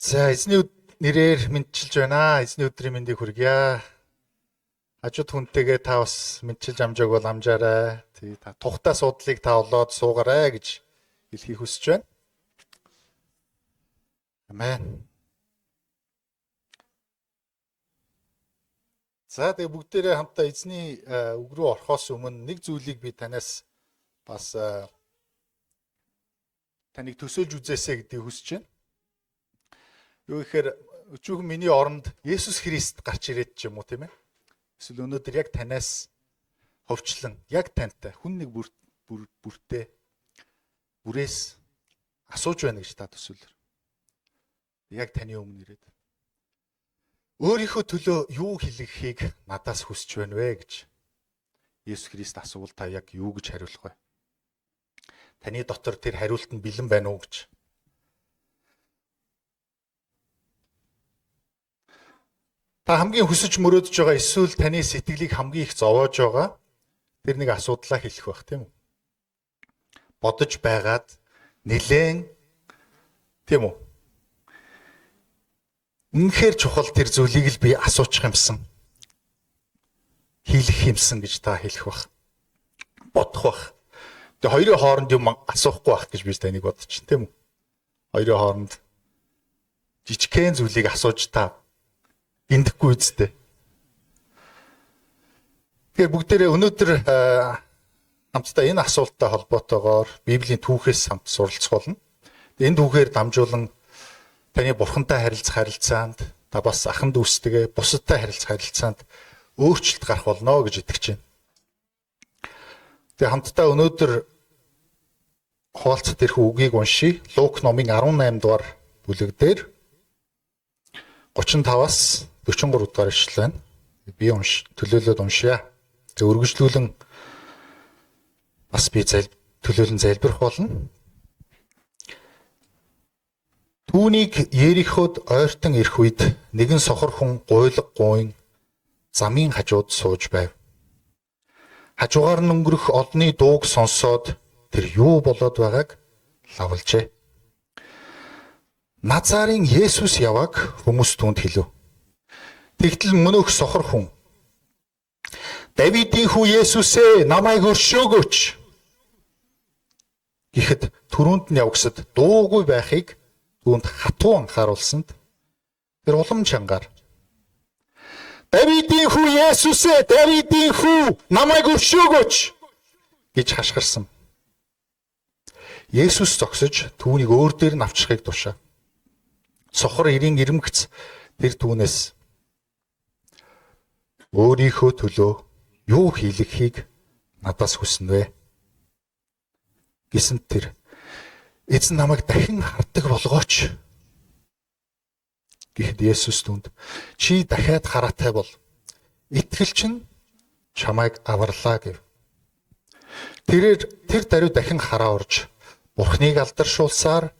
За эзний нэрээр мэдчилж байна. Эзний өдрийн мэндийг хүргье. Хажууд хүнтэйгээ та бас мэдчилж амжааг бол амжаарай. Тий та тухтай суудлыг та олоод суугаарай гэж хэлхийг хүсэж байна. Амен. За тэгээ бүгдээрээ хамтдаа эзний үг рүү орохоос өмнө нэг зүйлийг би танаас бас таныг төсөөлж үзээсэй гэдгийг хүсэж байна. Юу гэхээр өчүүхэн миний оронд Есүс Христ гарч ирээд ч юм уу тийм ээ. Эсвэл өнөөдөр яг танаас ховчлон яг тантай хүн нэг бүртээ бүрээс асууж байна гэж та төсөөлөр. Яг таны өмнө ирээд өөрийнхөө төлөө юу хэлэхийг надаас хүсэж байна вэ гэж Есүс Христ асуувал та яг юу гэж хариулах вэ? Таны дотор тэр хариулт нь бэлэн байна уу гэж. Та хамгийн хүсэж мөрөөдөж байгаа эсвэл таны сэтгэлийг хамгийн их зовоож байгаа тэр нэг асуудлаа хэлэх байх тийм үү? Бодож байгаад нэлээн тийм үү? Үнэхээр чухал тэр зүйлийг л би асуучих юмсан. Хийлэх юмсан гэж та хэлэх байх. Бодох байх. Тэгээ хоёрын хооронд юм асуухгүй байх гэж би таныг бодчих тийм үү? Хоёрын хооронд жижигхэн зүйлийг асууж та гиндэхгүй үсттэй. Тэгэхээр бүгдээрээ өнөөдөр хамтдаа энэ асуулттай холбоотойгоор Библийн түүхээс хамт суралцах болно. Энэ түүхээр дамжуулан таны бурхантай харилцах харилцаанд та бас ахан дүүстэйгээ бусадтай харилцах харилцаанд өөрчлөлт гарах болно гэж итгэж байна. Тэгээ хамтдаа өнөөдөр хуваалцах тэрхүү үгийг уншийе. Лук номын 18 дугаар бүлэг дээр 35-аас 43 дугаар ишлэл байна. Би төлөөлөөд уншъя. Тэгээ өргөжлүүлэн бас би төлөөлөн залбирх болно. Түүнийг Ериход ойртон ирэх үед нэгэн сохор хүн гуйлга гуйн замын хажууд сууж байв. Хажуугаар нь өнгөрөх олонний дууг сонсоод тэр юу болоод байгааг лавлжээ. Назарын Есүс явааг хүмүүс түүнд хэлв. Тэгтэл мөнөөх сохор хүн Давидын хүү Есүсээ намайг өршөөгөөч гэхэд түрүүнд нь явгсад дуугүй байхыг түүнд хатуу анхааруулсанд тэр улам чангаар Давидын хүү Есүсээ, Давидын хүү намайг өршөөгөөч гэж хашгирсан. Есүс зогсож түүнийг өөр дээр нь авчрахыг тушаав. Сохор эрийн ирмэгц тэр түүнээс өөрийнхөө төлөө юу хийлгэхийг надаас хүснэ вэ гэсэн тэр эзэн намайг дахин хардаг болгооч гэхэд Есүс түүнд чи дахиад хараатай бол итгэл чинь чамайг аварлаа гэв. Тэрээр тэр даруй дахин хараа орж Бурхныг алдаршуулсаар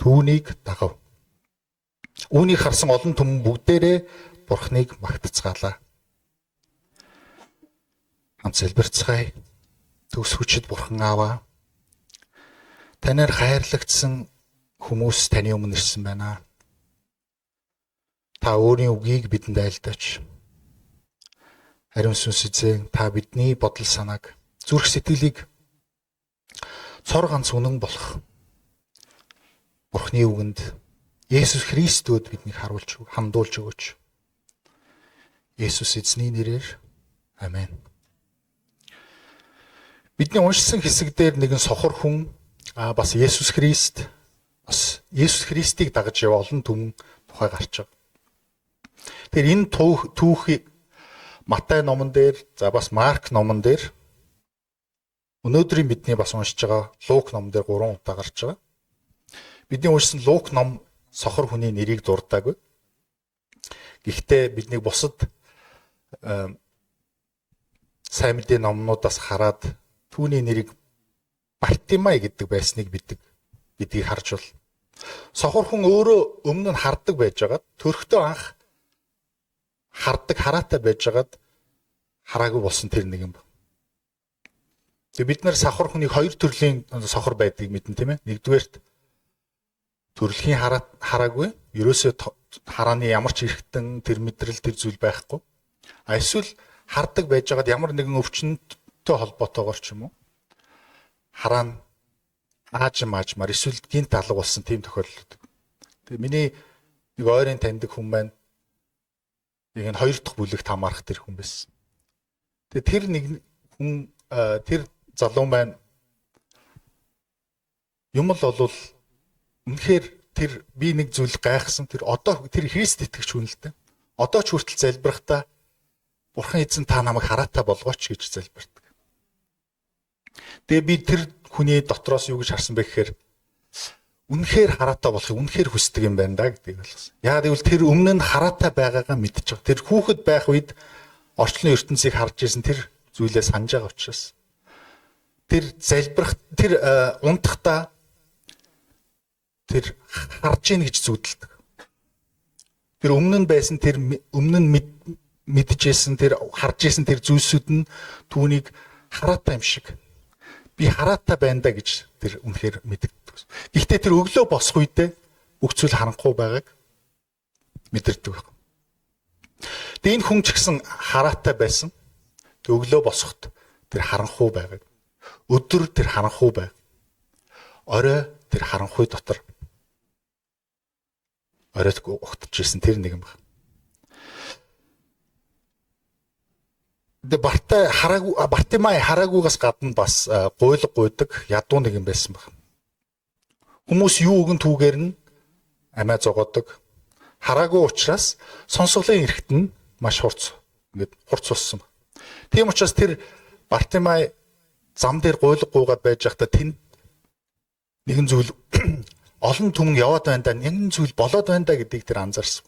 түүнийг дагав. Үүнийг харсан олон түмэн бүгдээрээ Бурхныг магтацгаалаа. Хамт залбирцгаая. Төгс хүчит Бурхан Аава, танаар хайрлагдсан хүмүүс таны өмнө ирсэн байна. Та өөрийн үгийг бидэнд айлдаач. Ариун сүнс эзэн, та бидний бодол санааг, зүрх сэтгэлийг цор ганц үнэн болох Бурхны үгэнд Есүс Христүүд биднийг харуулж хандуулж өгөөч. Есүс эзний нэрээр амен. Бидний уншсан хэсэг дээр нэгэн сохор хүн бас Есүс Христ бас Есүс Христийг дагаж яваа олон түмэн тухай гарч байгаа. Тэгэхээр энэ түүхийг Матай номон дээр, за бас Марк номон дээр, өнөөдрийн бидний бас уншиж байгаа Лук номон дээр 3 удаа гарч байгаа. Бидний уншсан Лук ном сохор хүний нэрийг дурдаагүй. Гэхдээ биднийг бусад сайн мэдээ номнуудаас хараад түүний нэрийг Бартимай гэдэг байсныг бидгийг харж бол. Сохор хүн өөрөө өмнө нь хардаг байжгаад төрхтөө анх хардаг хараатай байжгаад хараагүй болсон тэр нэг юм. Тэгээ бид нар сохор хүнийг хоёр төрлийн сохор байдгийг мэднэ тийм ээ. Нэгдүгээрт Төрөлхийн хараагүй, ерөөсөө харааны ямар ч эрхтэн тэр мэдрэл тэр зүйл байхгүй. А эсвэл хардаг байжгаад ямар нэгэн өвчнөдтэй холбоотойгоор ч юм уу хараа нь аажим аажмаар эсвэл гинт алга болсон тийм тохиолдол. Тэгээ миний нэг ойрын таньдаг хүн маань нэг нь хоёр дахь бүлэгт хамаарах тэр хүн байсан. Тэгээ тэр нэг хүн, тэр залуу маань юм л болвол үнэхээр тэр би нэг зүйл гайхсан. Тэр одоо тэр Христ итгэгч хүн л дээ. Одоо ч хүртэл залбирахдаа Бурхан эзэн та намайг хараатай болгооч гэж залбирдаг. Тэгээ би тэр хүний дотроос юу гэж харсан бэ гэхээр үнэхээр хараатай болохыг үнэхээр хүсдэг юм байна да гэдгийг ойлгосон. Яг гэвэл тэр өмнө нь хараатай байгаагаа мэдчих. Тэр хүүхэд байх үед орчлон ертөнцийг харж ирсэн тэр зүйлээ санаж байгаа учраас тэр залбирах, тэр унтахдаа тэр харж ийн гэж зүудэлдэг. Тэр өмнө нь байсан, тэр өмнө нь мэдчихсэн, тэр харж исэн тэр зүйлсүүд нь түүнийг хараатай юм шиг, би хараатай байна да гэж тэр үнэхээр мэдэгддэг. Гэхдээ тэр өглөө босох үедээ бүх зүйл харанхуй байгааг мэдэрдэг байх. Тэгээ энэ хүн ч гэсэн хараатай байсан. Тэг өглөө босоход тэр харанхуй байгааг. Өдөр тэр харанхуй байг. Орой тэр харанхуй дотор оройд угтаж ирсэн тэр нэг юм байна. Тэгээ Бартай хараагүй, Бартимай хараагүйгаас гадна бас гуйлга гуйдаг ядуу нэг юм байсан баг. Хүмүүс юу өгөн түүгээр нь амиа зогоодог. Хараагүй учраас сонсголын эрхт нь маш хурц, ингээд хурц болсон. Тийм учраас тэр Бартимай зам дээр гуйлга гуйгаад байж байхдаа тэнд нэгэн зүйл олон түмэн яваад байна да, нэгэн зүйл болоод байна да гэдгийг тэр анзаарсан.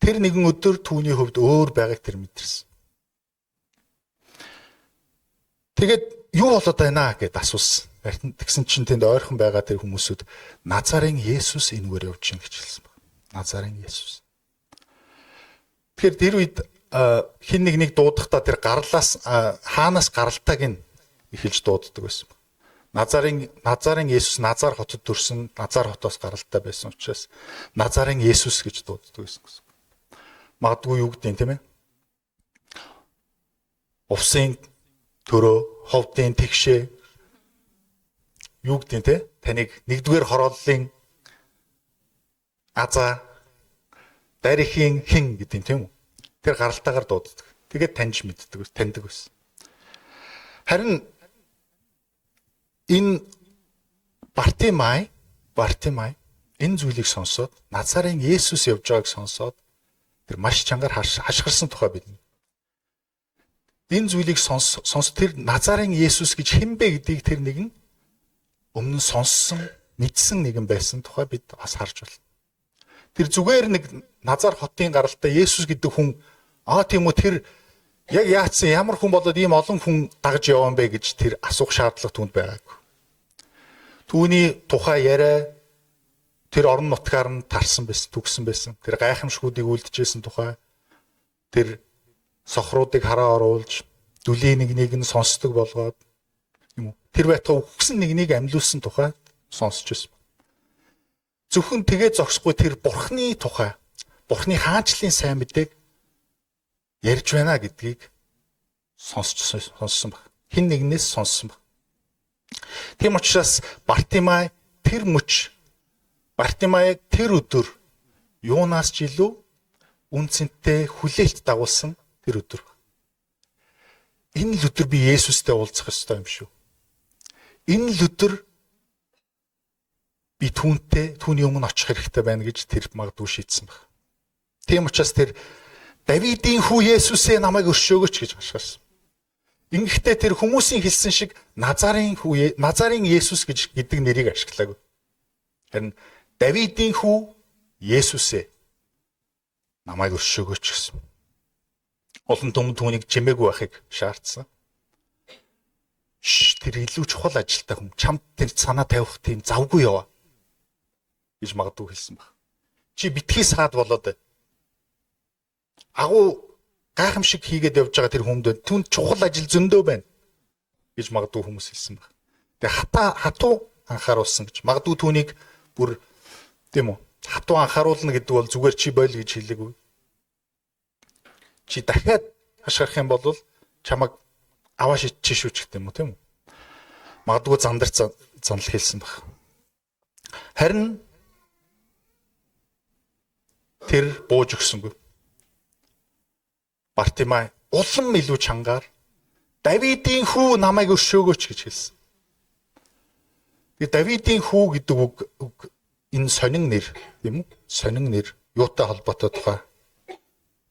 Тэр нэгэн өдөр түүний хувьд өөр байгааг тэр мэдэрсэн. Тэгээд юу болоод байна гэд асуусан. Тэгсэн чинь тэнд ойрхон байгаа тэр хүмүүсүүд Назарын Есүс энэгээр явж байна гэж хэлсэн баг. Назарын Есүс. Тэгэхээр тэр үед хин нэг нэг дуудахдаа тэр гарлаас, хаанаас гаралтайг нь эхэлж дууддаг байсан. Назарын Есүс Назар хотод төрсөн, Назар хотоос гаралтай байсан учраас Назарын Есүс гэж дууддаг байсан гэсэн. Магадгүй юу гэдэг юм, тийм ээ? Увсын төрөө, ховдын тэгшээ юу гэдэг те? Таныг нэгдүгээр хорооллын азаа, дарихийн хин гэдэг юм, тийм үү? Тэр гаралтаагаар дууддаг. Тэгээд таньж мэддэг, таньдаг байсан. Харин энэ Бартимай энэ зүйлийг сонсоод, Назарын Есүс явж байгааг сонсоод тэр маш чангаар хашгирсан тухай бид. Энэ зүйлийг сонс тэр Назарын Есүс гэж хэн бэ гэдгийг тэр нэгэн өмнө нь сонссон, мэдсэн нэгэн байсан тухай бид бас харж байна. Тэр зүгээр нэг Назар хотын гаралтай Есүс гэдэг хүн, аа тийм үү, тэр яг яатсан ямар хүн болоод ийм олон хүн дагж явсан бэ гэж тэр асуух шаардлага түүнд байгаагүй. Түүний тухай яриа тэр орон нутгаар нь тарсан байсан, түгсэн байсан. Тэр гайхамшгуудыг үлджсэн тухай, тэр сохруудыг хараа оруулж, дүлийн нэгнийг нь сонсдог болгоод юм уу? Тэр байтугай үхсэн нэгнийг амьлуулсан тухай сонсч байсан. Зөвхөн тэгээ зогсохгүй, тэр Бурхны тухай, Бурхны хаанчлалын сайн мэдээг ярьж байна гэдгийг сонссон баг. Хэн нэгнээс сонссон баг. Тийм учраас Бартимай тэр мөч, Бартимайг тэр өдөр юунаас ч илүү үн цэнтэй хүлээлт дагуулсан тэр өдөр. Энэ л өдөр би Есүстэй уулзах ёстой юм шүү. Энэ л өдөр би түүнтэй, түүний өмнө очих хэрэгтэй байна гэж тэр магадгүй шийдсэн баг. Тийм учраас тэр Давидын хүү Есүсээ намайг өршөөгөөч гэж хашгирсан. Ингэхдээ тэр хүмүүсийн хэлсэн шиг Назарын хүү, Назарын Есүс гэж гэдэг нэрийг ашиглаагүй. Харин Давидын хүү Есүсээ намайг өршөөгөөч гэсэн. Олон түмэн түүнийг чимээгүй байхыг шаардсан. Тэр илүү чухал ажилтай хүн. Чамд тэр санаа тавих тийм завгүй яваа гэж магадгүй хэлсэн баг. Чи битгий саад болоод агуу гайхамшиг хийгээд явж байгаа тэр хүнд түнд чухал ажил зөндөө байна гэж магадгүй хүмүүс хэлсэн баг. Тэгээ хатуу анхааруулсан гэж. Магадгүй түүнийг Бүр тийм үү? Хатуу анхааруулна гэдэг бол зүгээр чи бойл гэж хэлээгүй. Чи дахиад хашгирах юм бол чамайг аваа шидчих шүү ч гэдэг юм уу, тийм үү? Магадгүй зандарч занал хэлсэн баг. Харин тэр бууж өгсөнгүй. Бартимай улам илүү чангаар Давидын хүү намайг өршөөгөөч гэж хэлсэн. Тэгээ Давидын хүү гэдэг үг энэ сонин нэр тийм үү? Сонин нэр юутай холбоотой тухай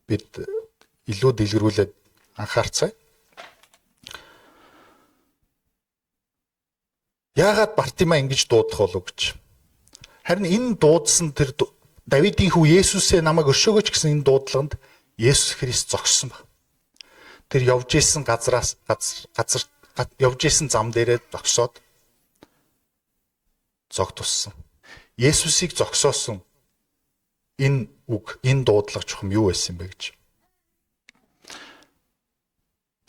бид илүү дэлгэрүүлээд анхаарцгаая. Яагаад Бартимай ингэж дуудах болов гэж. Харин энэ дуудсан тэр Давидын хүү Есүсээ намайг өршөөгөөч гэсэн энэ дуудлаганд Есүс Христ зогссон баг. Тэр явж исэн газраас газар явж исэн зам дээрээ зогсоод зог туссан. Есүсийг зогсоосон энэ үг, энэ дуудлага чухам юу байсан бэ гэж.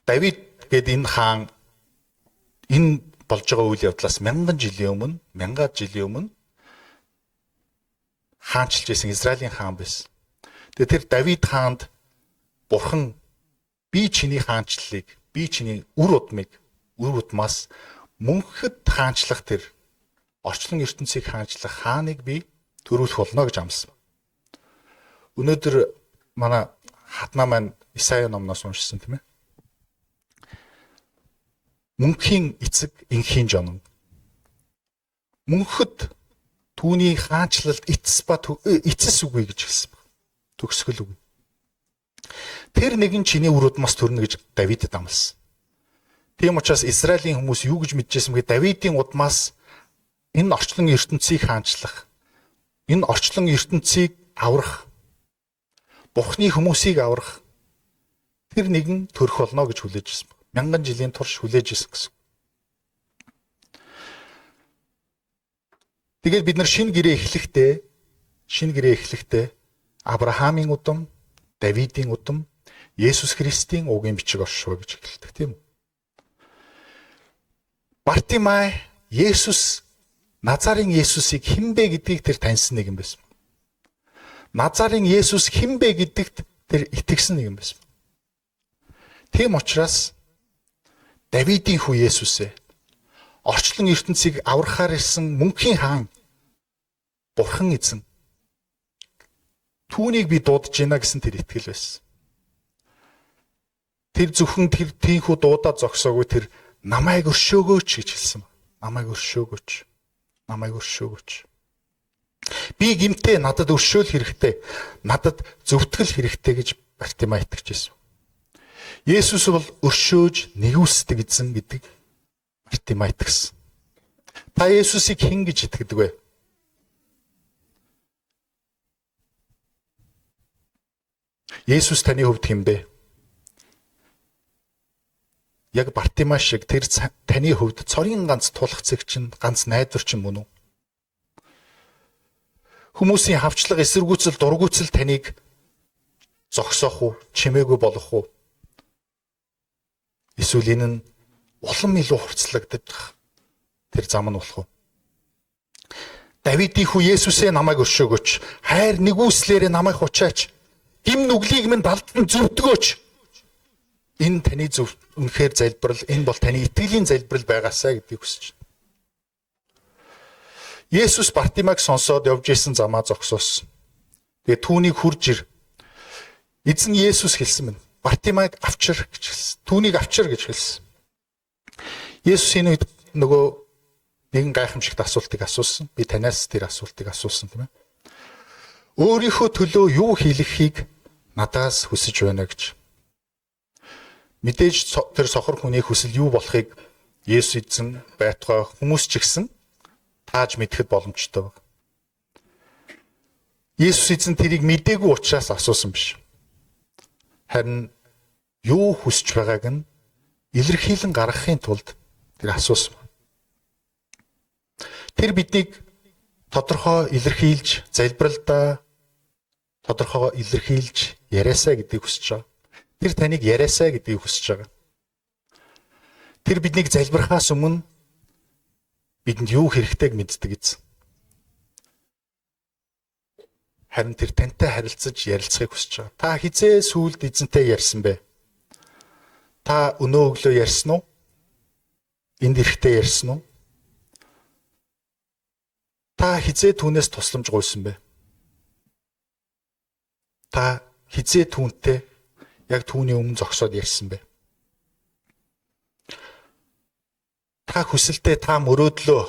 Давид гээд энэ хаан энэ болж байгаа үйл явдлаас мянган жилийн өмнө, мянгаад жилийн өмнө хаанчилж байсан Израилийн хаан байсан. Тэгээ тэр Давид хаанд Бурхан би чиний хаанчлалыг, би чиний үр удмыг, үр удмаас мөнхөд хаанчлах тэр орчлон ертөнцийг хаанчлах хааныг би төрүүлэх болно гэж амласан. Өнөөдөр манай хатнаа маань Исая номноос уншсан тийм ээ. Мөнхийн эцэг энхийн жонон. Мөнхөд түүний хаанчлалд эцэс ба эцэс үгүй гэж хэлсэн баг. Төгсгөл үгүй. Тэр нэгэн чиний үр удмаас төрнө гэж Давидэд амласан. Тийм учраас Израилийн хүмүүс юу гэж мэдчихсэн бэ? Давидын удмаас энэ орчлон ертөнцийг хаанчлах, энэ орчлон ертөнцийг аврах, Бурхны хүмүүсийг аврах тэр нэгэн төрөх болно гэж хүлээж ирсэн. Мянган жилийн турш хүлээж ирсэн гэсэн. Тэгээд бид нар шинэ гэрээ эхлэхдээ Авраамийн удам, Давидын удам, Есүс Христийн угийн бичиг оршив гэж эхэлдэг, тийм үү? Бартимай Есүс Назарын Есүсийг хэн бэ гэдгийг тэр таньсан нэг юм байсан. Назарын Есүс хэн бэ гэдэгт тэр итгэсэн нэг юм байсан. Тийм учраас Давидын хүү Есүсээ орчлон ертөнцийг аврахаар ирсэн мөнхийн хаан Бурхан эзэн түүнийг би дуудаж байна гэсэн тэр итгэл байсан. Тэр зөвхөн тэр тийхүү дуудаад зогсоогүй, тэр намайг өршөөгөөч гэж хэлсэн. Намайг өршөөгөөч. Намайг өршөөгөөч. Би гимтэй, надад өршөөл хэрэгтэй. Надад зөвтгөл хэрэгтэй гэж Бартимай итгэж байсан. Есүс бол өршөөж нэгүсдэг эзэн гэдэг Бартимай итгэсэн. Та Есүсийг хэн гэж итгэдэг вэ? Есүс таны хувьд хэн бэ? Яг Бартимай шиг тэр таны хувьд цорын ганц тулах цэг чинь, ганц найдвар чинь мөн үү? Хүмүүсийн хавчлага, эсэргүүцэл, дургүйцэл таныг зогсоох уу, чимээгүй болгох уу? Эсвэл энэ нь улам илүү хурцлагдах тэр зам нь болох уу? Давидын хүү Есүсээ намайг өршөөгөөч. Хайр нэгүслээрээ намайг хучаач. Гим нүглийг минь далдан зөвдгөөч. Энэ таны зөв үнэхээр залбирал, энэ бол таны итгэлийн залбирал байгаасай гэдгийг хүсэж байна. Есүс Бартимайг сонсоод явж исэн замаа зогсоосон. Тэгээ түүнийг хурж ир. Эзэн Есүс хэлсэн мэн. Бартимайг авчир гэж хэлсэн. Түүнийг авчир гэж хэлсэн. Есүс энэ үед нөгөө нэгэн гайхамшигт асуултыг асуусан. Би танаас тэр асуултыг асуусан, тийм ээ. Өөрийнхөө төлөө юу хийлгэхийг надаас хүсэж байна гэж. Мэдээж тэр сохор хүний хүсэл юу болохыг Есүс эзэн байтугай хүмүүс ч гэсэн тааж мэдэхэд боломжтой баг. Есүс эзэн тэрийг мдээгүй учраас асуусан биш. Харин юу хүсэж байгааг нь илэрхийлэн гаргахын тулд тэр асуусан. Тэр биднийг тодорхой илэрхийлж, залбиралдаа тодорхой илэрхийлж яриасаа гэдгийг хүсэж байгаа. Тэр таныг яриасаа гэдгийг хүсэж байгаа. Тэр биднийг залбирхаас өмнө бидэнд юу хэрэгтэйг мэддэг эзэн. Харин тэр тантай харилцаж ярилцахыг хүсэж байгаа. Та хизээ сүүлд эзэнтэй ярьсан бэ? Та өнөө өглөө ярьсан уу? Энд ирэхдээ ярьсан уу? Та хизээ түүнээс тусламж гуйсан бэ? Та хизээ түүнтэй яг түүний өмнө зогсоод ярьсан бэ? Та хүсэлтээ, та мөрөөдлөө,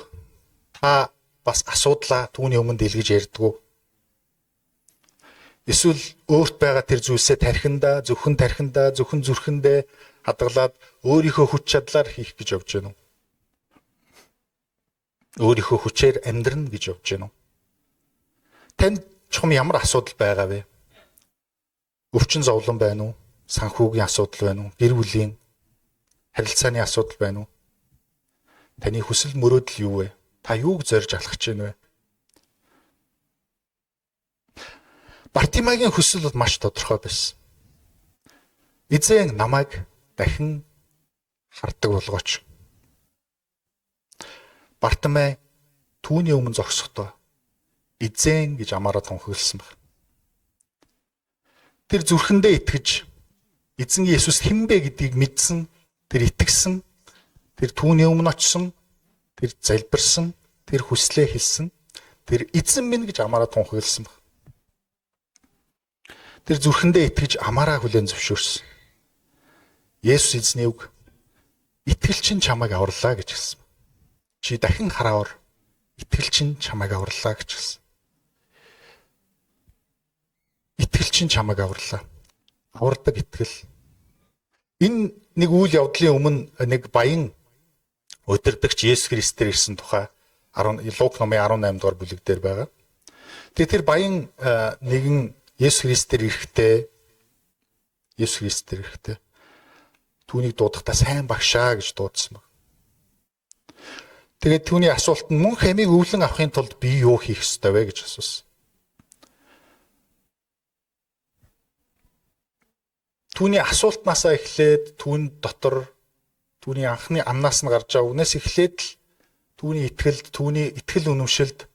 та бас асуудлаа түүний өмнө дэлгэж ярьдгүү. Эсвэл өөрт байгаа тэр зүйлсээ тархиндаа, зөвхөн тархиндаа, зөвхөн зүрхэндээ хадгалаад өөрийнхөө хүч чадлаар хийх гэж явж гэнэ үү? Өөрийнхөө хүчээр амьдрна гэж явж гэнэ үү? Танд чухам ямар асуудал байгаа вэ? Өвчин зовлон байна уу? Санхүүгийн асуудал байна уу? Гэр бүлийн харилцааны асуудал байна уу? Таны хүсэл мөрөөдөл юу вэ? Та юуг зорж алхаж байна вэ? Бартимагийн хүсэл бол маш тодорхой байсан. Эзэн намайг дахин хардаг болгооч. Бартимай түүний өмнө зогсохдоо эзэн гэж амаараа тунхагласан баг. Тэр зүрхэндээ итгэж эзэн Есүс хэн бэ гэдгийг мэдсэн, тэр итгэсэн, тэр түүний өмнө очсон, тэр залбирсан, тэр хүслээ хэлсэн, тэр эзэн минь гэж амаараа тунхагласан баг. Тэр зүрхэндээ итгэж амаараа хүлээн зөвшөөрсөн. Есүс эзний үг итгэл чинь чамайг аварлаа гэж хэлсэн. Чи дахин хараавар итгэл чинь чамайг аварлаа гэж хэлсэн. Итгэл чинь чамайг аварлаа. Авардаг итгэл. Энэ нэг үйл явдлын өмнө нэг баян удирдагч Есүс Христээр ирсэн тухай 10 Лук номын 18 дугаар бүлэг дээр байгаа. Тэгээ тэр баян нэгэн Есүс Христээр ирэхдээ түүнийг дуудахдаа сайн багшаа гэж дуудсан баг. Тэгээд түүний асуулт нь мөн хамийг өвлөн авахын тулд би юу хийх ёстой вэ гэж асуусан. Түүний асуултнаасаа эхлээд түүн дотор түүний анхны амнаас нь гарч байгаа үгнээс эхлээд л түүний итгэлд, түүний итгэл үнэмшилд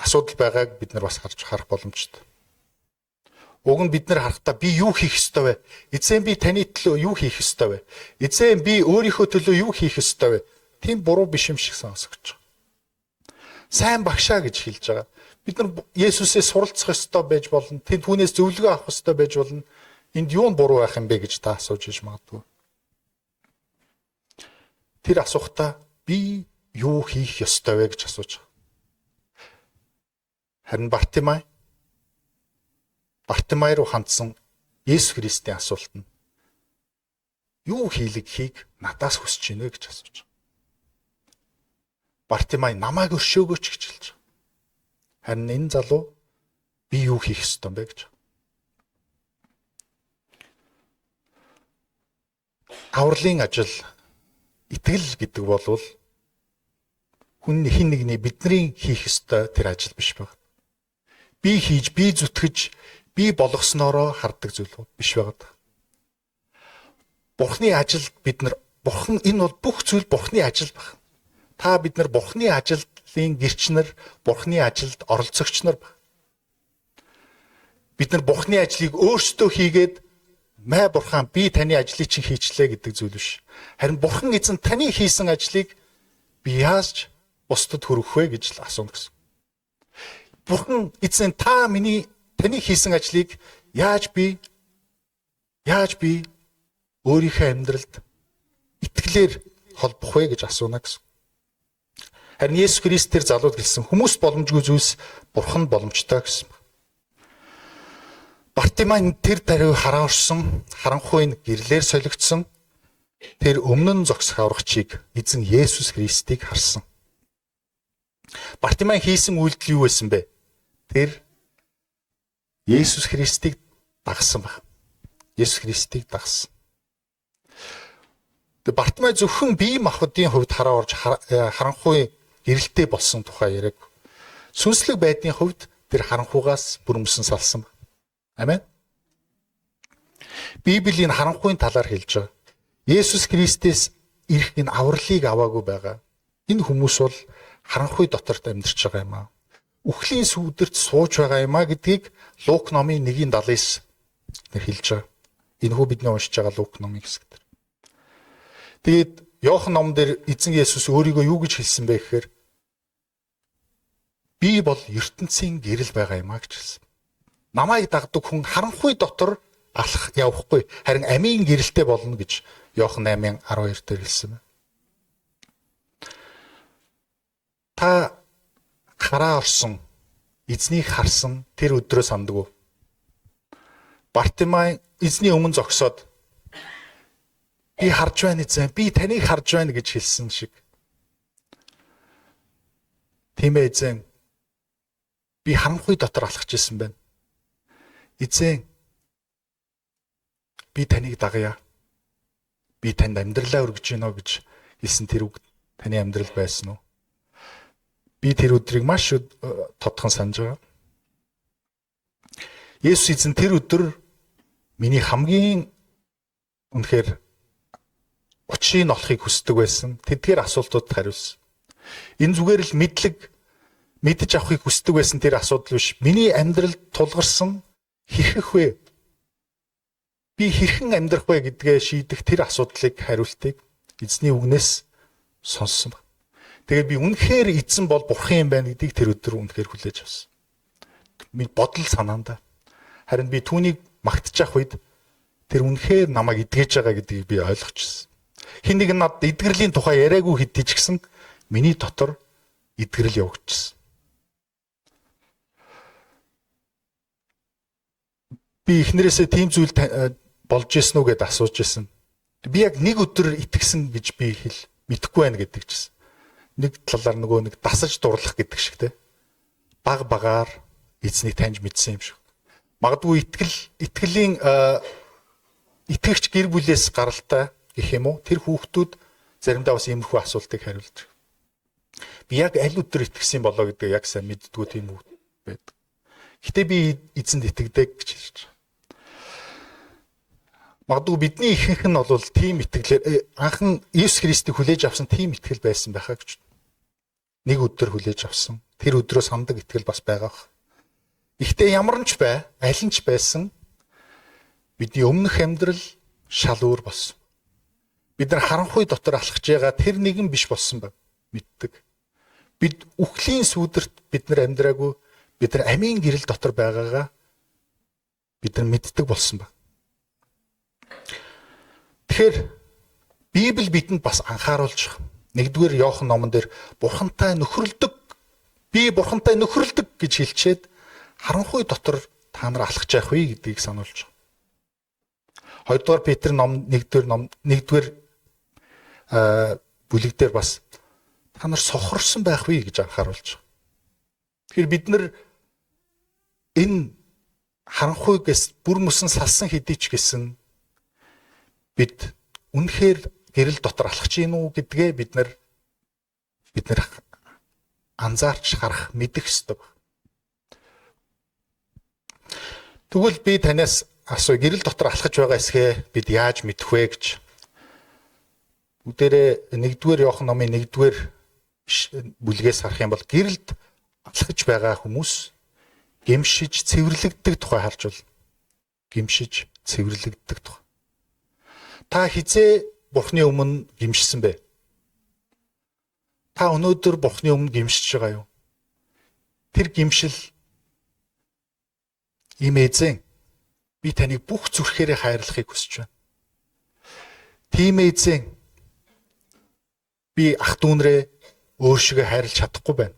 асуудал байгааг бид нар бас харж харах боломжтой. Уг нь бид нар харахтаа би юу хийх ёстой вэ? Эзэн би таны төлөө юу хийх ёстой вэ? Эзэн би өөрийнхөө төлөө юу хийх ёстой вэ? Тийм буруу биш юм шиг сонсогдож байгаа. Сайн багшаа гэж хэлж байгаа. Бид нар Есүсээс суралцах ёстой байж болно. Тэнд түүнээс зөвлөгөө авах ёстой байж болно. Энд юу нь буруу байх юм бэ гэж та асууж иж магадгүй. Тэр асуухтаа би юу хийх ёстой вэ гэж асууж байгаа. Харин Бартимай руу хандсан Есүс Христийн асуулт нь юу хийлгэхийг надаас хүсэж байна вэ гэж асууж байгаа. Бартимай намайг өршөөгөөч гэж хэлж байгаа. Харин энэ залуу би юу хийх ёстой юм бэ гэж. Авралын ажил итгэл гэдэг бол хүн хэн нэгний бидний хийх ёстой тэр ажил биш байна. Би хийж, би зүтгэж, би болгосноороо хардаг зүйл биш байгаа. Бурхны ажилд бид нар Бурхан энэ бол бүх зүйл Бурхны ажил баг. Та бид нар Бурхны ажлын гэрчнэр, Бурхны ажилд оролцогч нар баг. Бид нар Бурхны ажлыг өөрсдөө хийгээд мэ Бурхан би таны ажлыг чинь хийчлээ гэдэг зүйл биш. Харин Бурхан эзэн таны хийсэн ажлыг би яаж бусдад хүргэх вэ гэж л асууна гэсэн. Бурхан эзэн та миний таны хийсэн ажлыг яаж би өөрийнхөө амьдралд итгэлээр холбох вэ гэж асууна гэсэн. Харин Есүс Христ тэр залууд хэлсэн хүмүүс боломжгүй зүйлс Бурхан боломжтой гэсэн. Бартимай тэр даруй хараорсон, харанхуйн гэрлээр солигдсон. Тэр өмнө нь зогсох аврагчийг эзэн Есүс Христийг харсан. Бартимай хийсэн үйлдэл юу байсан бэ? Тэр Есүс Христийг дагсан баг. Есүс Христийг дагсан. Тэгээ Бартимай зөвхөн бие махбодын хувьд хараа орж харанхуй гэрэлтэй болсон тухай яриаг. Сүнслэг байдлын хувьд тэр харанхугаас бүрмөсөн салсан. Амен. Библийн харанхуйн талаар хэлж байгаа. Есүс Христээс ирэх энэ авралыг аваагүй байгаа. Энэ хүмүүс бол харанхуй доторт амьдарч байгаа юм аа. Үхлийн сүүдэрт сууж байгаа юм а гэдгийг Лук номын 1:79 нэр хэлж байгаа. Энэхүү бидний уншиж байгаа Лук номын хэсэг дээр. Тэгээд Иохан номон дээр эзэн Есүс өөрийгөө юу гэж хэлсэн бэ гэхээр би бол ертөнцийн гэрэл байгаа юм а гэж хэлсэн. Намайг дагдаг хүн харанхуй дотор алах явахгүй, харин амийн гэрэлтэй болно гэж Иохан 8:12 дээр хэлсэн байна. Та хараа орсон, эзнийг харсан тэр өдрөө санддаг уу? Бартимай эзний өмнө зогсоод би харж байна эзэн, би таныг харж байна гэж хэлсэн шиг. Тийм ээ эзэн, би харанхуй дотор алхаж исэн байна. Эзэн, би таныг дагая. Би танд амьдралаа өргөж гинэ гэж хэлсэн тэр үг таны амьдрал байсан уу? Би тэр өдрийг маш тодхон санаж байгаа. Есүс эзэн тэр өдөр миний хамгийн үнэхээр учрыг олохыг хүсдэг байсан. Тэдгээр асуултуудад хариулсан. Энэ зүгээр л мэдлэг мэдэж авахыг хүсдэг байсан тэр асуудал биш. Миний амьдралд тулгарсан хэрхэх вэ? Би хэрхэн амьдрах вэ гэдгээ шийдэх тэр асуудлыг хариултыг эзний үгнээс сонссон баг. Тэгээд би үнэхээр эзэн бол бурхан юм байна гэдгийг тэр өдөр үнэхээр хүлээж авсан. Би бодол санаандаа. Харин би түүнийг магтчих үед тэр үнэхээр намайг эдгэж байгаа гэдгийг би ойлгочихсон. Хэн нэг надад эдгэрлийн тухай яриаггүй хэдий ч гэсэн миний дотор эдгэрэл явагдчихсан. Би эхнэрээсээ тийм зүйл болж исэн үү гэдээ асууж исэн. Би яг нэг өдөр итгэсэн гэж би хэл мэдэхгүй байна гэдэг чийсэн. Нэг талаар нөгөө нэг дасаж дурлах гэдэг шиг те. Баг багаар эзнийг таньж мэдсэн юм шиг. Магадгүй итгэлийн итгэгч гэр бүлээс гаралтай гэх юм уу? Тэр хүүхдүүд заримдаа бас иймэрхүү асуултыг хариулдаг. Би яг аль өдөр итгэсэн болоо гэдгийг яг сайн мэддэггүй тийм хүүхд байдаг. Гэтэ би эзэнд итгэдэг гэж хэлж байгаа. Магадгүй бидний ихэнх нь бол тийм итгэлээр анхан Иесус Христийг хүлээж авсан тийм итгэл байсан байхаа гэж. Нэг өдөр хүлээж авсан. Тэр өдрөө сандаг итгэл бас байгаа. Гэхдээ ямар нь ч бай, аль нь ч байсан бидний өмнөх амьдрал шал өөр болсон. Бид нар харанхуй дотор алхаж байгаа тэр нэгэн биш болсон баг мэддэг. Бид үхлийн сүүдэрт бид нар амьдраагүй, бид нар амийн гэрэл дотор байгаагаа бид нар мэддэг болсон баг. Тэгэхээр Библи бидэнд бас анхааруулж байгаа. Нэгдүгээр Иохан номон дээр бурхантай нөхөрлөдөг, би бурхантай нөхөрлөдөг гэж хэлчихэд харанхуй дотор та нар алхаж явах вэ гэдгийг сануулж байгаа. Хоёрдугаар Петр ном 1-р ном 1-р бүлэг дээр бас та нар сохорсон байх вэ гэж анхааруулж байгаа. Тэгэхээр бид нар энэ харанхуйгээс бүр мөсөн салсан хэдий ч гэсэн бид үнэхээр гэрэл дотор алхаж гин үү гэдгээ бид нар анзаарч харах мэдэх ёстой. Тэгвэл би танаас асуу, гэрэл дотор алхаж байгаа эсхээ бид яаж мэдэх вэ гэж. Бүгдээрээ 1-р Иохан номын 1-р бүлгээс харах юм бол гэрэлд алхаж байгаа хүмүүс гэмшиж цэвэрлэгддэг тухай харж байна. Гэмшиж цэвэрлэгддэг тухай. Та хизээ Бурхны өмнө гэмшсэн бэ? Та өнөөдөр Бурхны өмнө гэмшиж байгаа юу? Тэр гэмшил ийм эзэн, би таныг бүх зүрхээрээ хайрлахыг хүсэж байна. Тийм эзэн, би ах дүүнрээ өөр шигэ хайрлаж чадахгүй байна.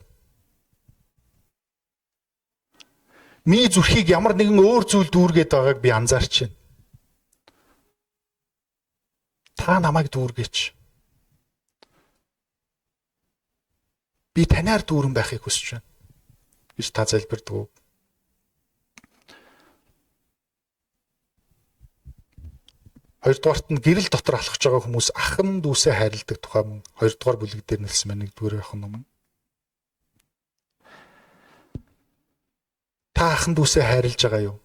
Миний зүрхийг ямар нэгэн өөр зүйл дүүргээд байгааг би анзаарч байна. Та намайг дүүргээч. Би танаар дүүрэн байхыг хүсэж байна гэж та залбирдаг уу? Хоёрдугаарт нь гэрэл дотор алхаж байгаа хүмүүс ахан дүүсээ хайрладаг тухай мөн хоёрдугаар бүлэг дээр нэлсэн байна. Нэгдүгээр явах ном. Та ахан дүүсээ хайрлаж байгаа юу?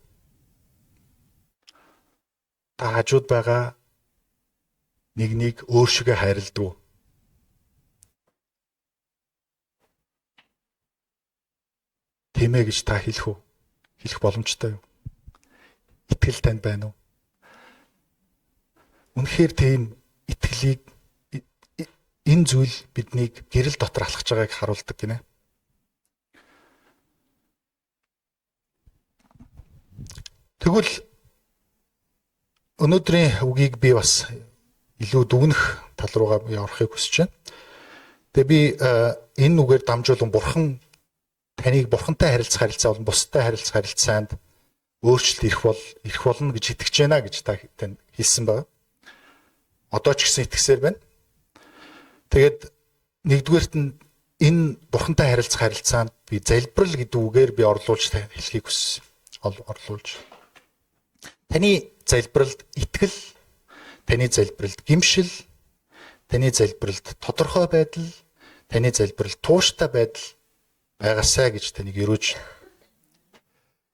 Та хажууд байгаа нэгнийг өөр шигэ хайрладаг уу? Тийм ээ гэж та хэлэх үү? Хэлэх боломжтой юу? Итгэл танд байна уу? Үнэхээр тийм итгэлийг энэ зүйл биднийг гэрэл дотор алхаж байгааг харуулдаг гинэ. Тэгвэл өнөөдрийн үгийг би бас илүү дүгнэх тал руугаа би орохыг хүсэж байна. Тэгээ би энэ үгээр дамжуулан Бурхан таныг Бурхантай харилцах харилцаа болон бусдтай харилцах харилцаанд өөрчлөлт ирэх болно гэж итгэж байна гэж та танд хэлсэн байна. Одоо ч гэсэн итгэсээр байна. Тэгээд нэгдүгээрт нь энэ Бурхантай харилцах харилцаанд би залбирал гэдэг үгээр би орлуулж хэлхийг хүссэн. Орлуулж. Таны залбиралд итгэл, таны залбиралд гимшил, таны залбиралд тодорхой байдал, таны залбиралд тууштай байдал байгаасай гэж таныг өрөөж.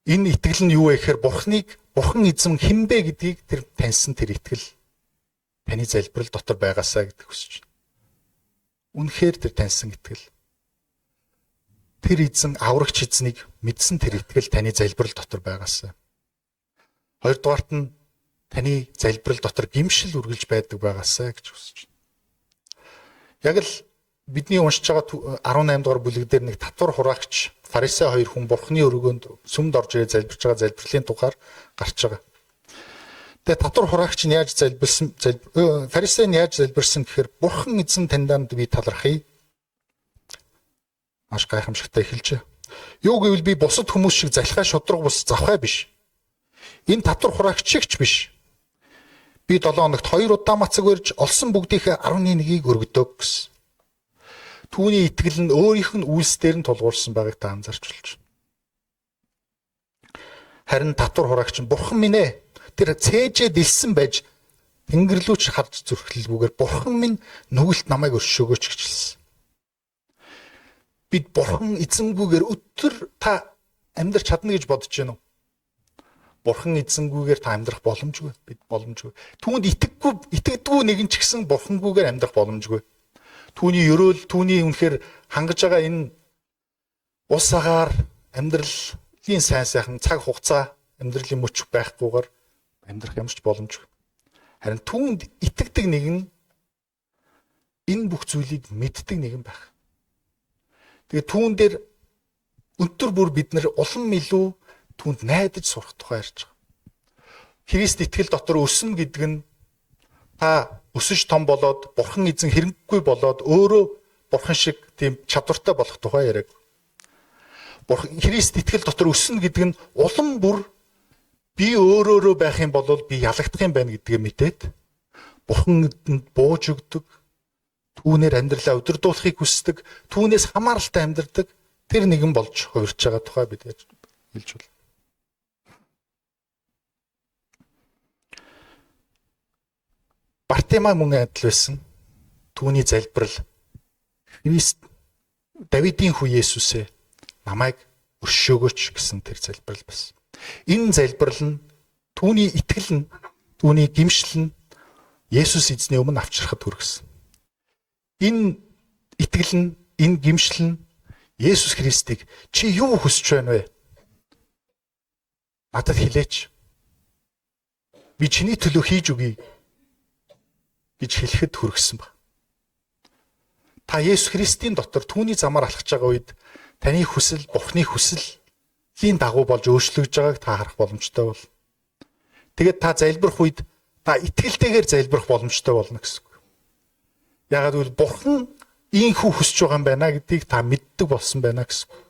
Энэ итгэл нь юу вэ гэхээр Бурхныг, Бурхан эзэм хинбэ гэдгийг тэр таньсан тэр итгэл таны залбирал дотор байгаасай гэдэг хүсэж байна. Үнэхээр тэр таньсан итгэл. Тэр эзэн аврагч эзнийг мэдсэн тэр итгэл таны залбирал дотор байгаасай. Хоёрдугаарт нь таны залбирал дотор гимшил үргэлж байдаг байгаасай гэж хүсэж байна. Яг л бидний уншиж байгаа 18 дугаар бүлэг дээр нэг татвар хураагч фарисей хоёр хүн Бурхны өргөөнд сүмд орж ирээ залбирч байгаа залбирлын тухаар гарч байгаа. Тэгээ татвар хураагч нь яаж залбирсан, фарисей нь яаж залбирсан гэхээр Бурхан эзэн таньданд би талархъя. Маш гайхамшигтай эхэлжээ. Юу гэвэл би бусад хүмүүс шиг залхай шудраг бус завхай биш. Энэ татвар хураагч шигч биш. Би 7 хоногт 2 удаа мацаг барьж олсон бүгдийнхээ 11-ийг өргөдөг гэсэн. Түүний итгэл нь өөрийнх нь үйлс дээр нь тулгуурсан байгааг та анзаарч болж байна. Харин татвар хураагч нь Бурхан минь ээ, тэр цээжээ дэлсэн байж тэнгэрлүүч харж зүрхлэлгүйгээр Бурхан минь нүгэлт намайг өршөөгөөч гэж хэлсэн. Бид Бурхан эзэнгүүгээр өтөр та амьдрч чадна гэж бодож байна уу? Бурхан эзэнгүүгээр та амьдрах боломжгүй. Бид боломжгүй. Түүнд итгэдэггүй нэгэн ч гэсэн Бурхангүйгээр амьдрах боломжгүй. Түүний өрөөл, түүний үнэхээр хангаж байгаа энэ ус агаар амьдралын сайн сайхан цаг хугацаа амьдралын мөч байхгүйгээр амьдрах ямар ч боломжгүй. Харин түүнд итгэдэг нэгэн энэ бүх зүйлийг мэддэг нэгэн байх. Тэгээ түүн дээр өнтөр бүр бид нар улам илүү түүнд найдаж сурах тухай ярьж байгаа. Христ итгэл дотор өснө гэдэг нь та өсөж том болоод Бурхан эзэн хэрэггүй болоод өөрөө Бурхан шиг тийм чадвартай болох тухай яриаг. Бурхан Христ итгэл дотор өснө гэдэг нь улам бүр би өөрөөрөө байх юм бол би ялагдах юм байна гэдгээ мэдээд Бурханд бууж өгдөг, түүнээр амьдралаа удирдуулахыг хүсдэг, түүнээс хамааралтай амьдардаг тэр нэгэн болж хувирч байгаа тухай бид хэлж байна. Бартима мөн адил байсан. Түүний залбирал Христ Давидын хүү Есүсээ намайг өршөөгөөч гэсэн тэр залбирал байсан. Энэ залбирал нь түүний итгэл нь, түүний гимшил нь Есүс эзний өмнө авчрахад хүргэсэн. Энэ итгэл нь, энэ гимшил нь Есүс Христийг чи юу хүсэж байна вэ? Надад хэлээч. Би чиний төлөө хийж өгье гэж хэлэхэд хүргэсэн ба. Та Есүс Христийн дотор түүний замаар алхаж байгаа үед таны хүсэл Бурхны хүслийн дагуу болж өөрчлөгдөж байгааг та харах боломжтой бол. Тэгээд та залбирах үед та итгэлтэйгээр залбирах боломжтой болно гэсэн үг. Яагаад гэвэл Бурхан ийхүү хүсэж байгаа юм байна гэдгийг та мэддэг болсон байна гэсэн үг.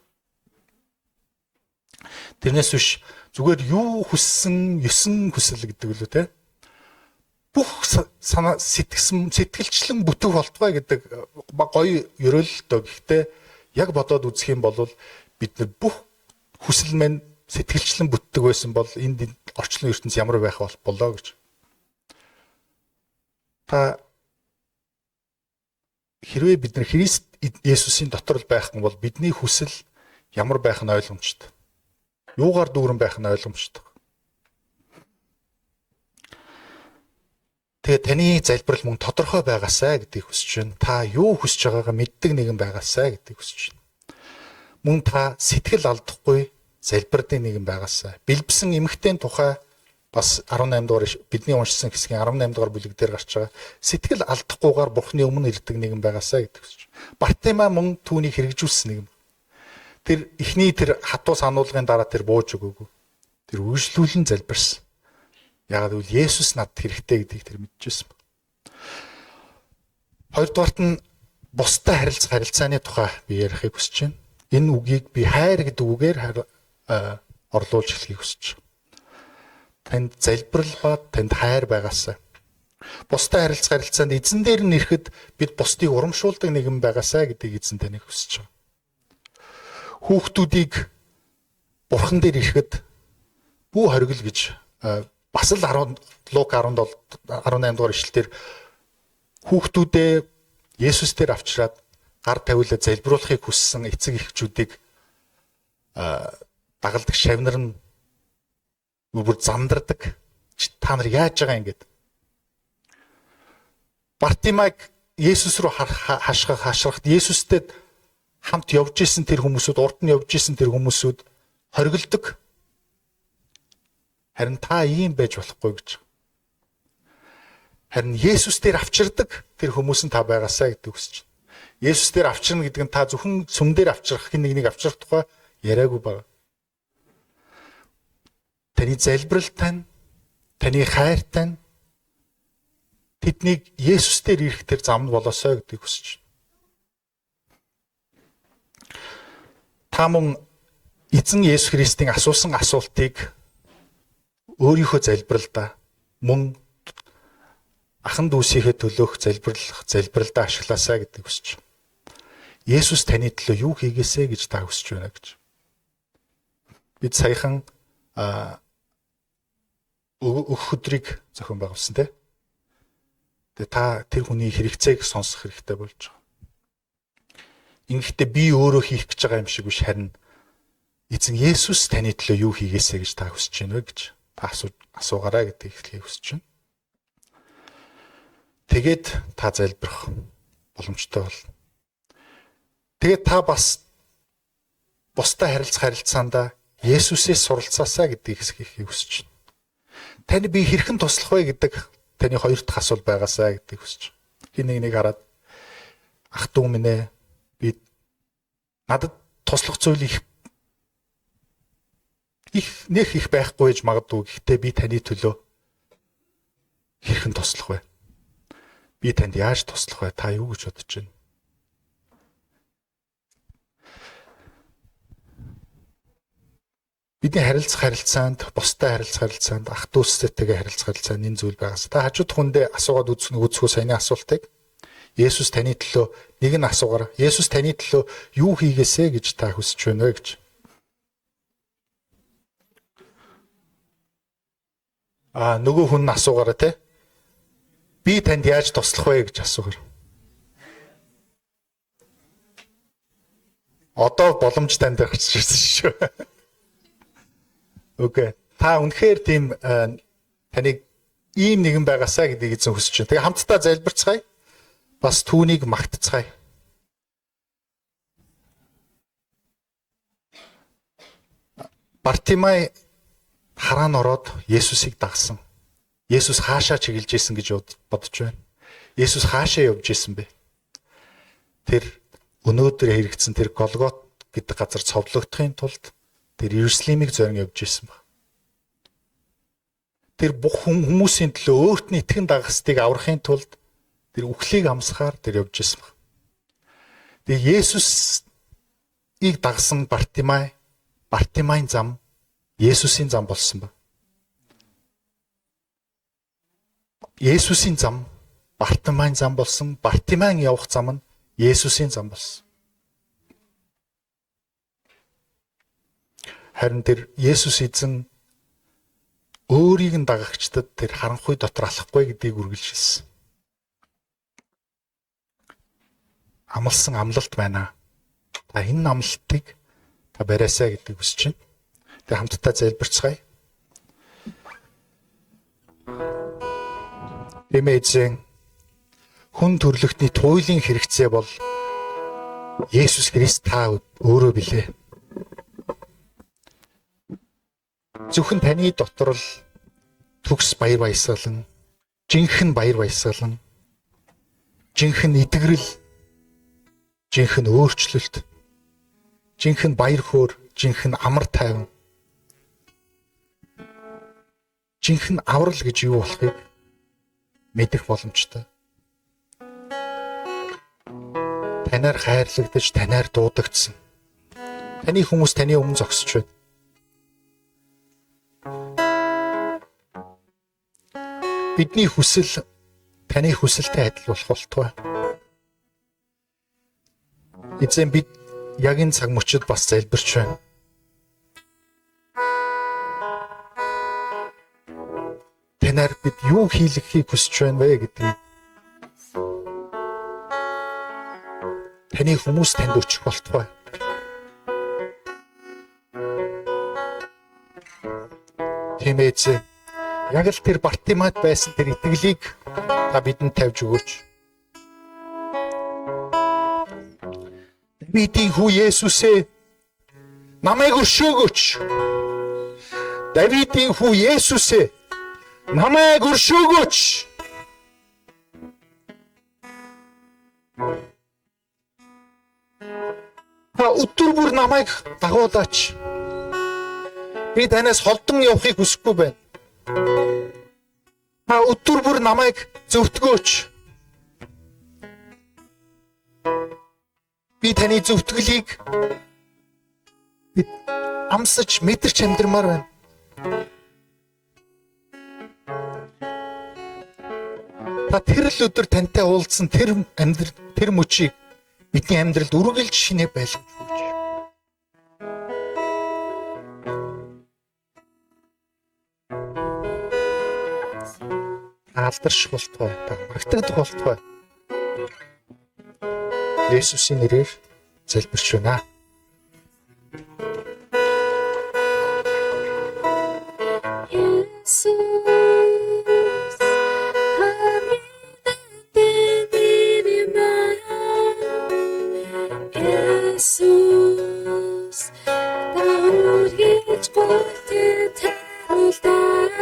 Тэрнээс биш зүгээр юу хүссэн, 9 хүсэл гэдэг үлээ те. Бүх санаа сэтгсэн сэтгэлчлэн бүтэх болтугай гэдэг гоё ерөөлөлтөө. Гэхдээ яг бодоод үзэх юм бол бид нар бүх хүсэл маань сэтгэлчлэн бүтдэг байсан бол энд орчлон ертөнц ямар байх болоо гэж. Та хэрвээ бид нар Христ Есүсийн дотор л байх юм бол бидний хүсэл ямар байх нь ойлгомжтой. Юугаар дүүрэн байх нь ойлгомжтой. Тэгээ таны залбирал мөн тодорхой байгаасай гэдгийг хүсэж байна. Та юу хүсэж байгаагаа мэддэг нэгэн байгаасай гэдгийг хүсэж байна. Мөн та сэтгэл алдахгүй залбирдын нэгэн байгаасай. Бэлбсэн эмэгтэйн тухай бас 18 дугаар бидний уншсан хэсгийн 18 дугаар бүлэг дээр гарч байгаа. Сэтгэл алдахгүйгээр Бурхны өмнө ирдэг нэгэн байгаасай гэдэг хүсэж. Бартимай мөн түүнийг хэрэгжүүлсэн нэгэн. Тэр эхний тэр хатуу сануулгын дараа тэр бууж өгөөгүй. Тэр үргэлжлүүлэн залбирсан. Яагаад гэвэл Есүс надад хэрэгтэй гэдгийг тэр мэдчихсэн. Хоёрдугаарт нь бусдад харилцах харилцааны тухай би ярихыг хүсэж байна. Энэ үгийг би хайр гэдэг үгээр орлуулж эхлэхийг хүсэж байна. Танд залбирал ба танд хайр байгаасай. Бусдад харилцах харилцаанд эзэн дээр нь ирэхэд бид бусдыг урамшуулдаг нэгэн байгаасай гэдгийг эзэн таныг хүсэж байгаа. Хүүхдүүдийг бурхан дээр ирэхэд бүү хоригл гэж бас л 10 Лук 17 18 дугаар ишлэлээр хүүхдүүдээ Есүс дээр авчираад гар тавиулаад залбируулахыг хүссэн эцэг эхчүүдийг дагалдаг шавнар нь бүр замдардаг. Та нар яаж байгаа юм гээд. Бартимайг Есүс рүү хашгирахад Есүстэй хамт явж исэн тэр хүмүүсүүд, урд нь явж исэн тэр хүмүүсүүд хориглодог. Харин та ийм байж болохгүй гэж. Харин Есүс дээр авчирдаг тэр хүмүүс нь та байгаасай гэдэг хүсэж байна. Есүс дээр авчирна гэдэг нь та зөвхөн сүм дээр авчрах, хэн нэгнийг авчрах тухай яриаггүй байна. Таны залбирал тань, таны хайр тань тэднийг Есүс дээр ирэх тэр зам нь болоосой гэдгийг хүсэж байна. Та мөн эзэн Есүс Христийн асуусан асуултыг өөрийнхөө залбиралдаа мөн ахан дүүсийнхээ төлөөх залбиралдаа ашиглаасай гэдгийг хүсэж байна. Есүс таны төлөө юу хийгээсэ гэж та хүсэж байна гэж. Бид саяхан өгөх өдрийг зохион байгуулсан тий. Тэгээ та тэр хүний хэрэгцээг сонсох хэрэгтэй болж байгаа. Ингэхдээ би өөрөө хийх гэж байгаа юм шиг биш, харин эзэн Есүс таны төлөө юу хийгээсэ гэж та хүсэж байна вэ гэж та асуугаарай гэдгийг хэлхийг хүсэж байна. Тэгээд та залбирах боломжтой болно. Тэгээд та бас бусдад харилцах харилцаандаа Есүсээс суралцаасаа гэдгийг хэлхийг хүсэж байна. Таны би хэрхэн туслах вэ гэдэг таны хоёр дахь асуулт байгаасаа гэдгийг хүсэж байна. Хин нэг нэг хараад ах дүү минь ээ, би надад туслах зүйл их нэх их байхгүй гэж магадгүй. Гэхдээ би таны төлөө хэрхэн туслах вэ? Би танд яаж туслах вэ? Та юу гэж бодож байна? Бидний харилцах харилцаанд, бусдад харилцах харилцаанд, ах дүүстэйгээ харилцах харилцаанд энэ зүйл байгаас. Та хажууд хүндээ асуугаад үзэх үү саяны асуултыг? Есүс таны төлөө нэг нь асуугаар. Есүс таны төлөө юу хийгээсэ гэж та хүсэж байна вэ гэж. Нөгөө хүн нь асуугаараа те. Би танд яаж туслах вэ гэж асуугаар. Одоо боломж танд гарч ирсэн шүү. Окей. Та үнэхээр тийм таныг ийм нэгэн байгаасаа гэдгийг эзэн хүсэж байна. Тэгээ хамтдаа залбирцгаая. Бас түүнийг магтацгаая. Бартимай хараа нь ороод Есүсийг дагсан. Есүс хаашаа чиглэж исэн гэж бодож байна. Есүс хаашаа явж исэн бэ? Тэр өнөөдөр хэрэгцсэн тэр Голгот гэдэг газар цовдлогдохын тулд тэр Иерусалимыг зорин явж исэн баг. Тэр бүх хүмүүсийн төлөө өөрт нь итгэн дагахстыг аврахын тулд тэр үхлийг амсахаар тэр явж исэн баг. Тэгээ Есүсийг дагсан Бартимай, Бартимайн зам Есүсийн зам болсон баг. Есүсийн зам Бартимайн зам болсон. Бартимайн явах зам нь Есүсийн зам болсон. Харин тэр Есүс эзэн өөрийг нь дагагчдад тэр харанхуй дотор алахгүй гэдгийг үргэлж хэлсэн. Амлсан амлалт байна. Та энэ амлалтыг та бариасай гэдгийг хүсэж байна. Тэгээ хамтдаа залбирцгаая. Эзэн, хүн төрлөختний туйлын хэрэгцээ бол Есүс Христ та өөрөө билээ. Зөвхөн таны дотор л төгс баяр баясгалан, жинхэнэ баяр баясгалан, жинхэнэ эдгэрэл, жинхэнэ өөрчлөлт, жинхэнэ баяр хөөр, жинхэнэ амар тайван, жинхэнэ аврал гэж юу болохыг мэдэх боломжтой. Танаар хайрлагдаж, танаар дуудагдсан. Таны хүмүүс таны өмнө зогсож байна. Бидний хүсэл таны хүсэлтэй адил болох болтугай. Эзэн, бид яг энэ цаг мөчид бас залбирч байна. Танаар бид юу хийлгэхийг хүсэж байна вэ гэдгийг таны хүмүүс танд өчөх болтугай. Тийм ээ, эзэн. Яг л тэр Бартимад байсан тэр итгэлийг та бидэнд тавьж өгөөч. Давидын хүү Есүсээ, намайг өршөөгөөч. Давидын хүү Есүсээ, намайг өршөөгөөч. Та өдөр бүр намайг дагуулаач. Би танаас холдон явахыг хүсэхгүй байна. Та өдөр бүр намайг зөвтгөөч. Би таны зөвтгөлийг бид амсаж мэдэрч амьдрмаар байна. Та тэр л өдөр тантай уулзсан тэр амьдрал, тэр мөчийг бидний амьдралд үргэлж шинэ байлгаж өгөөч. Та алдарших болтугай, та магтагдах болтугай. Есүсийн нэрээр залбирч байна. Есүс хамгийн нэр юм аа. Есүс, та үргэлж гуйтай тариулдаг.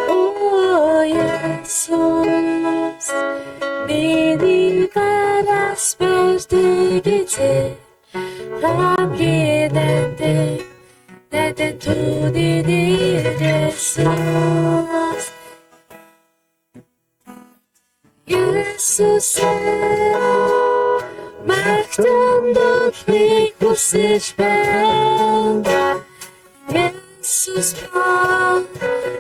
Оо, Есүс, миний гараас барьдаг эзэн, хамгийн нандин надад түүний нэр Есүс. Есүс магтан хүсэж байна. Есүс ба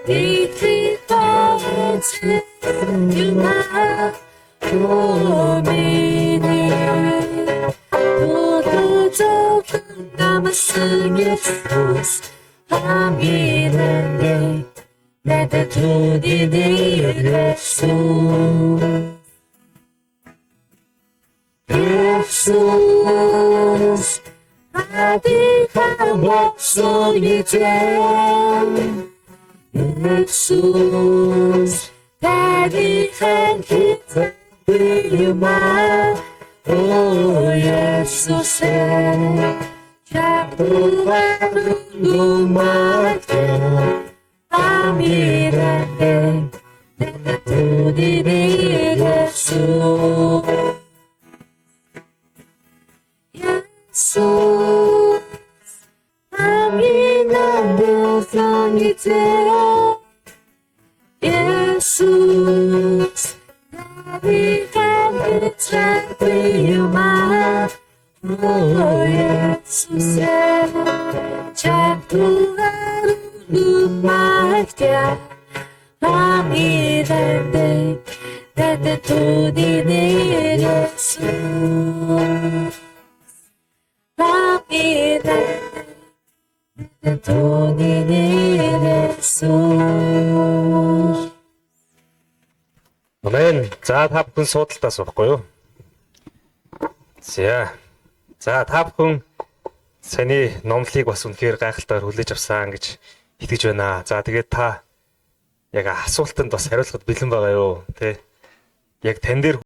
итгэх эзэн юм аа. Оо, миний Төлөө зовлон дамсан Есүс хамгийн нандин надад түүний нэр Есүс. Есүс надад болсон эзэн. Есүс таны хайр юм аа. Оо, Есүс, чадвар нүмертэй хамгийн нандин надад түүний нэр Есүс. Есүс хамгийн нандин эзэн. Есүс надад юм аа. Оо, Есүс, чадвар нүмертэй хамгийн нандин надад түүний нэр Есүс. Хамгийн нандин түүний нэр Есүс. Амен. За, та бүхэн суудалтаас суухгүй юу? За. За, та бүхэн саяны номлыг бас үнэхээр гайхалтайгаар хүлээж авсан гэж итгэж байна. За, тэгээд та яг асуултанд бас хариулахад бэлэн байгаа юу? Тэ? Яг тань дээр